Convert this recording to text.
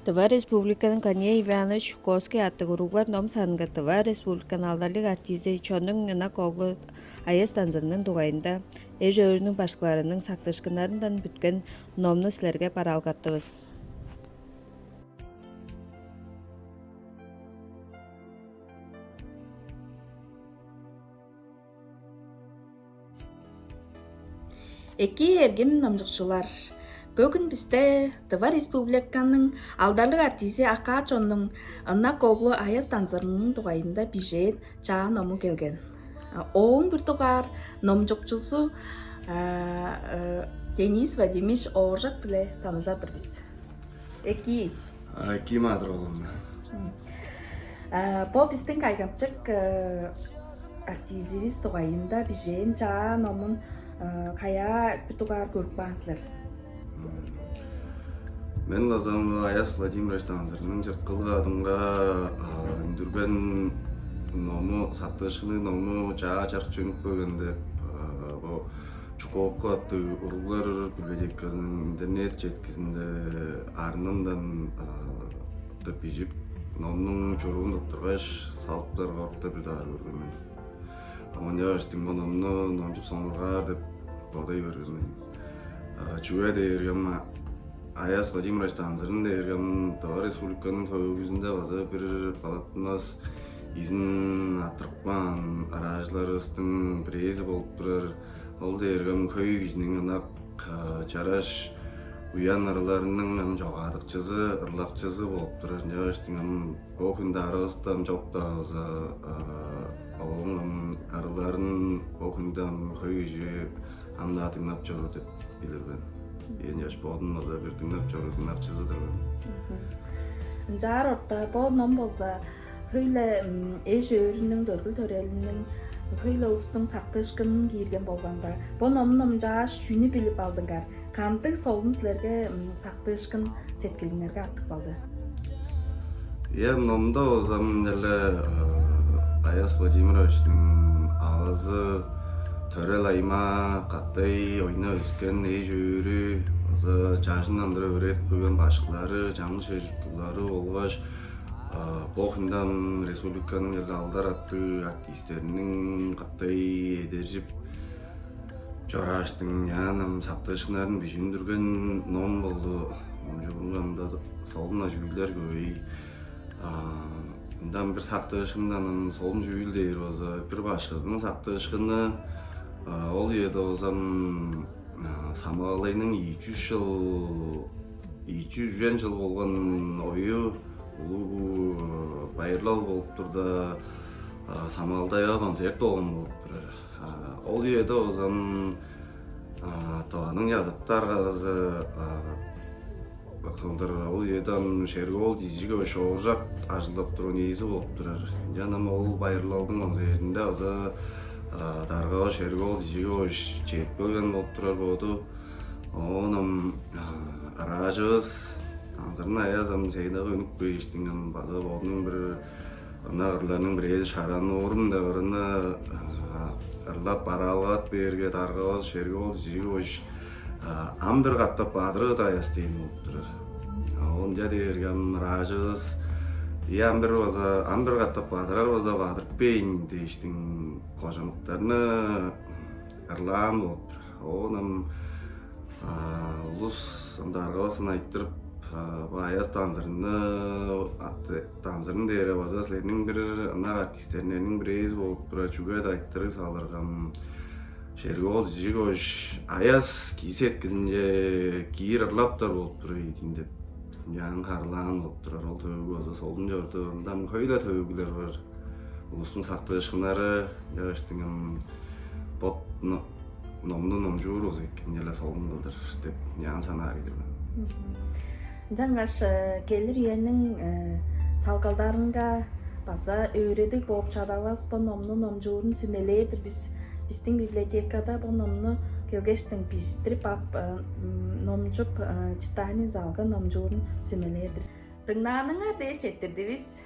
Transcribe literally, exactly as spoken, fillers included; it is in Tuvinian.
Тыва Республиканың Корней Иванович Чуковский аттыг уруглар ном санынга Тыва Республиканың алдарлыг артизи, чоннуң ынак оглу Аяс Данзырының дугайында, эш-өөрүнүң башкыларының сактыышкыннарындан бүткен номну силерге бараалгаттывыс. Эки эргим номчукчулар, бөгүн бисте Тыва Республиканың алдарлыг артизи, акаа чоннуң ынак оглу Аяс Данзырының дугайында бижээн чаа ному келген. Ооң бир дугаар номчукчузу Денис Вадимович Ооржак-биле таныжар-дыр бис. Эки. Эки, Маадыр оглум. Бо бистиң кайгамчык артизивис дугайында бижээн чаа номун каяа бир дугаар көрүп каан силер? Мен база Аяс Владимирович Данзырның чырткылыг адынга үндүрген ному, сактыышкынныг ному чаа чарыкче үнүп келген деп, бо Чуковку аттыг уруглар библиотеказының интернет четкизинде арнындан бижип, номнуң чуруун тырттыргаш, салыптарга орта бир даар көрген мен. Оон ынчаштың бо номну номчуп сонуургаар деп бодай берген мен. Чүге дээрге ам Аяс Владимирович Данзырын дээрге ам Тыва Республиканың төөгүзүнде база бир балаттынмас изин арттырып каан ыраажыларывыстың бирээзи болуп турар. Ол дээрге ам хөй кижиниң ынак, чараш, уян ырыларының ам чогаадыкчызы, ырлакчызы болуп турар. Ынчаштың ам бо хүнде аравыста ам чок-даа болза, ооң ам ырыларын бо хүнде ам хөй кижи ам-даа дыңнап чоруур деп билир мен. Ийе, ынчаш бодум база бир дыңнап чоруур дыңнакчызы-дыр мен. Ынчаар орта, бо ном болза хөй-ле эш-өөрүнүң, дөргүл-төрелиниң, хөй-ле улустуң сактыышкынын киирген болганда, бо номну номчааш, чүнү билип алдыңар? Кандыг солун силерге сактыышкын сеткилиңерге артып калды? Ийе, номда болза ам черле Аяс Владимировичтиң авазы, төрел аймаа, катай ойнап өскен эш-өөрү, база чажындан тура өөредип келген башкылары, чаңгыс чер-чурттуглары болгаш бо хүнде ам республиканың черле алдар аттыг артистериниң катай эдержип чорааштың, ам сактыышкыннарын бижиндирген ном болду. Номчууруңга ам-даа солун-на чүүлдер көвей. Ындан бир сактыышкындан ам солун чүүл дээр болза, бир башкызының сактыышкыны, ол үеде болза ам Самагалайның ийи чүс чыл, ийи чүс үжен чыл болган ою улуг байырлал болуп турда, Самагалдайга концерт болган болуп турар. Ол үеде болза ам Тываның Чазак даргазы кылдыр ол үеде ам Шериг-оол Дижикович Ооржак ажылдап турган ээзи болуп турар. Ынчан ам ол байырлалдың концертинде база даргавыс Шериг-оол Дижикович чедип келген болуп турар боду. Оон ам ыраажывыс Данзырын Аяс ам сценага үнүп кээштиң, ам база бодунуң бир ынак ырларының бирээзи «Шарануурум» деп ырын ырлап бараалгап бээрге, даргавыс Шериг-оол Дижикович ам бир катап бадырыыт, Аяс, дээн болуп турар. Ол ынча дээрге ам ыраажывыс: «Ийе, ам бир база, ам бир катап бадырар база бадырып бээйн» дээштиң, кожамыктарны ырлаан болуп турар. Оон ам улус ам даргавысын айтырып, бо Аяс Данзырны, Данзырын дээрге база силерниң бир ынак артистериңерниң бирээзи болуп турар, чүге-даа айтырыг салырга, ам Шериг-оол Дижикович «Аяс, киир сеткилинче, киир ырлаптар болуп турар ийин» деп, ынчаан харыылаан болуп турар. Ол төөгү база солун чорду. Ында ам хөй-ле төөгүлер бар. Улустуң сактыышкыннары, чагаштың ам бот номну номчуур болза эки, эмне-ле солун кылдыр деп ынчаан санаар-дыр мен. Ынчангаш келир үениң салгалдарынга база өөредиг бооп чадавас бо номну номчуурун сүмелээр-дир бис. Бистиң библиотекада бо номну келгештиң бижиттирип ап, номчуп, читальный залга номчуурун сүмелээр-дир. Дыңнааныңар дээш четтирдивис.